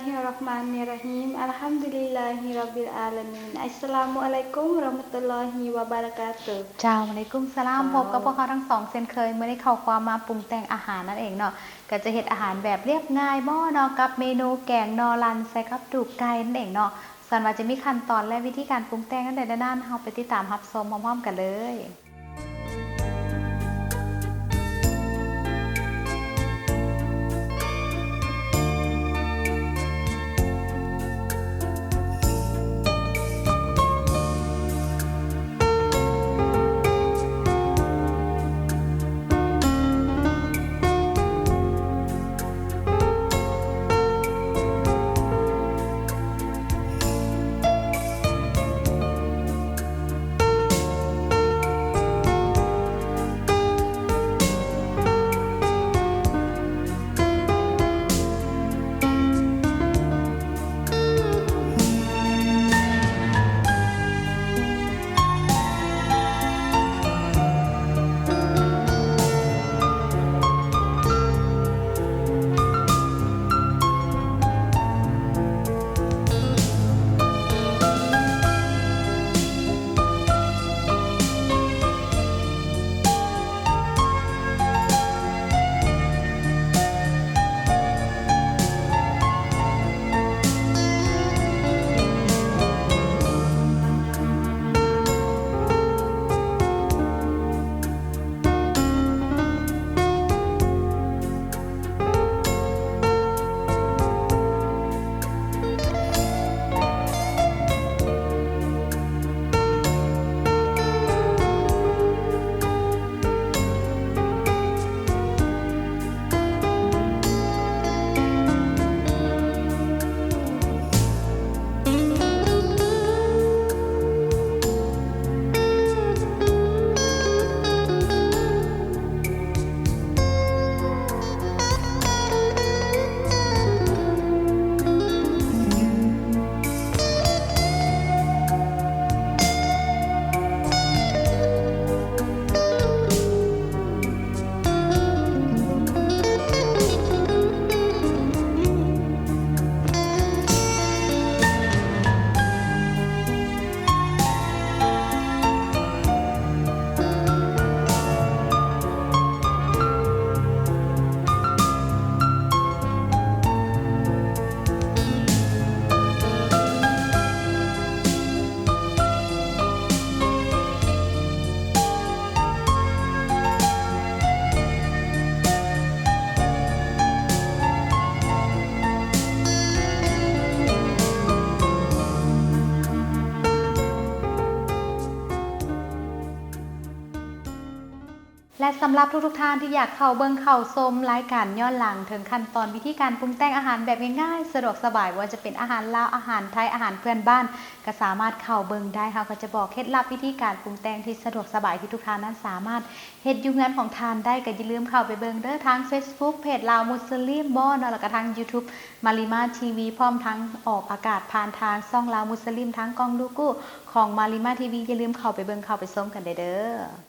ฮิรเราะห์มานิรเราะฮีม อัลฮัมดุลิลลาฮิร็อบบิลอาลามีน อัสสะลามุอะลัยกุมวะเราะห์มะตุลลอฮิวะบะเราะกาตุฮ์ เจ้า วะอะลัยกุมสะลาม เจ้า พบกับพวกเราทั้งสองเช่นเคย มื้อนี้เข้าครัวมาปรุงแต่งอาหารนั่นเองเนาะ ก็จะเฮ็ดอาหารแบบเรียบง่ายบ่เนาะ กับเมนูแกงหน่อลันใส่กับตูบไก่นั่นเองเนาะ ส่วนว่าจะมีขั้นตอนและวิธีการปรุงแต่งอันใดนั้น เราไปติดตามรับชมพร้อมๆกันเลย ແລະ ສຳລັບທຸກໆທ່ານທີ່ຢາກເຂົ້າເບິ່ງເຂົ້າຊົມລາຍການຍ້ອນຫຼັງ ເຖິງຂັ້ນຕອນວິທີການປຸງແຕ່ງອາຫານແບບງ່າຍໆ ສະດວກສະບາຍ ບໍ່ວ່າຈະເປັນອາຫານລາວ, ອາຫານໄທ, ອາຫານເພື່ອນບ້ານ ກໍສາມາດເຂົ້າເບິ່ງໄດ້. ເຮົາກໍຈະບອກເຄັດລັບວິທີການປຸງແຕ່ງທີ່ສະດວກສະບາຍ ທີ່ທຸກທ່ານນັ້ນສາມາດເຮັດຢູ່ເຮືອນຂອງທ່ານໄດ້. ກໍຢ່າລືມເຂົ້າໄປເບິ່ງເດີ ທາງເຟສບຸກ ເພຈລາວມຸດສະລິມບໍເນາະ ແລ້ວກໍທາງຢູທູບມາລີມາທີວີ ພ້ອມທັງອອກອາກາດຜ່ານທາງຊ່ອງລາວມຸດສະລິມທາງກ່ອງລູໂກ້ຂອງມາລີມາທີວີ. ຢ່າລືມເຂົ້າໄປເບິ່ງເຂົ້າໄປຊົມກັນໄດ້ເດີ.